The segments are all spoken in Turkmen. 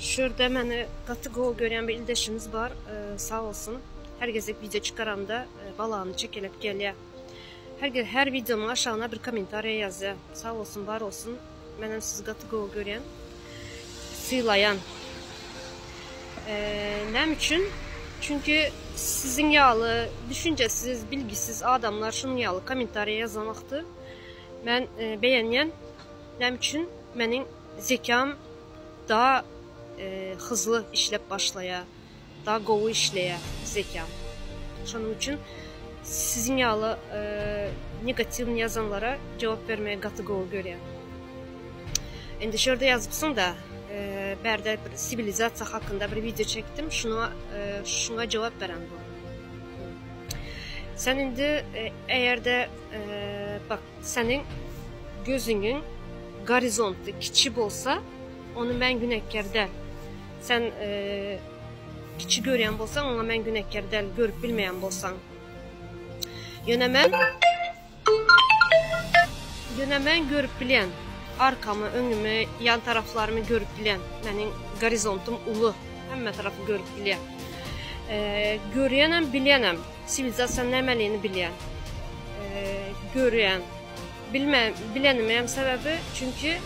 Şu ýerde meni gaty gowy görýän bir ildeşimiz bar, sag bolsun. Her gezek wideo çykaramda balany çekelep gelýär. Her her wideomyň aşagyna bir kommentariýa ýazýar. Sag bolsun, bar bolsun. Menem sizi gaty gowy görýän. Sylaýan. Näme üçin? Çünki siziň ýaly düşünjesiz, bilgisiz adamlar şunuň ýaly kommentariýa ýazan wagty men begenýän. Näme üçin? Meniň zekam daha hızly işlep başlaýar. Daha gowy işleýär zekam. Şonuň üçin siziň ýaly negatiwny ýazanlara jogap bermegi gaty gowy görýän. Indi şu ýerde ýazypsyň-da, bärde bir siwilizasiýa hakynda bir wideo çekdim, şuna şuňa jogap beren bu. Sen indi eger-de bak seniň gözüňiň gorizonty kiçi bolsa, ony men günäkär däl. Sen kiçi görýän bolsaň, oňa men günäkär däl, görüp bilmeýän bolsaň. Ýöne men Ýöne men görüp bilýän. Arkamy, öňümi, ýan taraflarymy görüp bilýän. Meniň gorizontym uly, hemme tarapy görüp bilýän. Görýänem, bilýänem. Siwilizasiýanyň nämeligini bilýän. Görýän. Bilme, bilenimem sebäbi, çünki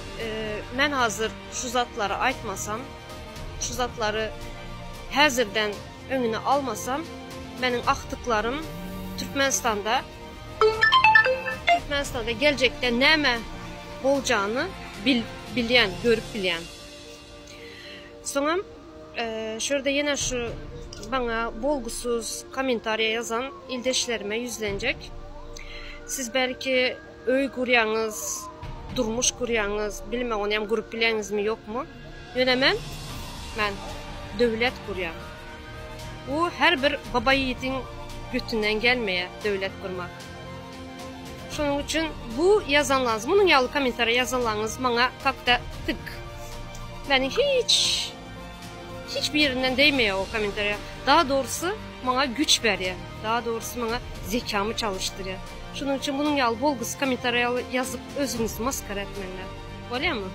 men hazir şu zatlary aýtmasam, şu zatlary häzirden öňüni almasam, meniň agtyklarym Türkmenistanda, Türkmenistanda geljekde näme boljagyny bil, bilýän, görüp bilýän. Soňam şu ýerde ýene şu maňa bolgusyz kommentariýa ýazan ildeşlerime ýüzlenjek. Siz belki öý gurýaňyz, durmuş gurýaňyz, bilmen ony hem gurup bilýäňizmi ýokmy. Ýöne men, men döwlet gurýan. Bu her bir baba ýigidiň götünden gelmeýär döwlet gurmak. Şonuň üçin bu ýazanlaryňyz, munuň ýaly kommentariýa ýazanlaryňyz maňa kakda tyk. Meniň hiç hiç birinden degmeýär o kommentariýa. Daha dogrusy maňa güç berýär. Daha dogrusy maňa zekamy çalyşdyrýar. Şonuň üçin munuň ýaly bolgusyz kommentariýa ýazyp özüňizi maskara etmäňler. Bolýarmy?